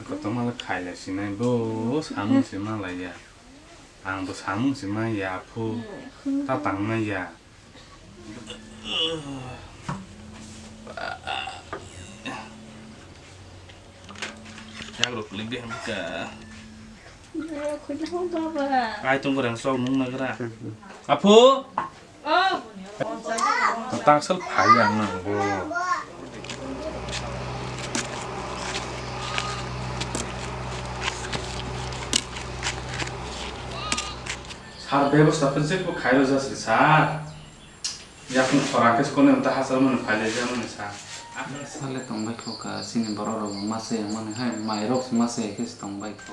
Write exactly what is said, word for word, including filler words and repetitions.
Kotorma le khailai sinai bo samung se malaiya. Ang bo samung se maya aphu. Ta tang maya. Yagrok klik de hamka. Ai tong gorang sok nung nagra. Aphu. Tangsal phai ang nang bo. Sar bebosta pun se ko khairo jasi sar. Yakung khora khe kone ta hasar mani phai le ja mani sar. Sale tong bai kho ka sini borok rok ma se mani hai mai rok ma se khe tong bai kho.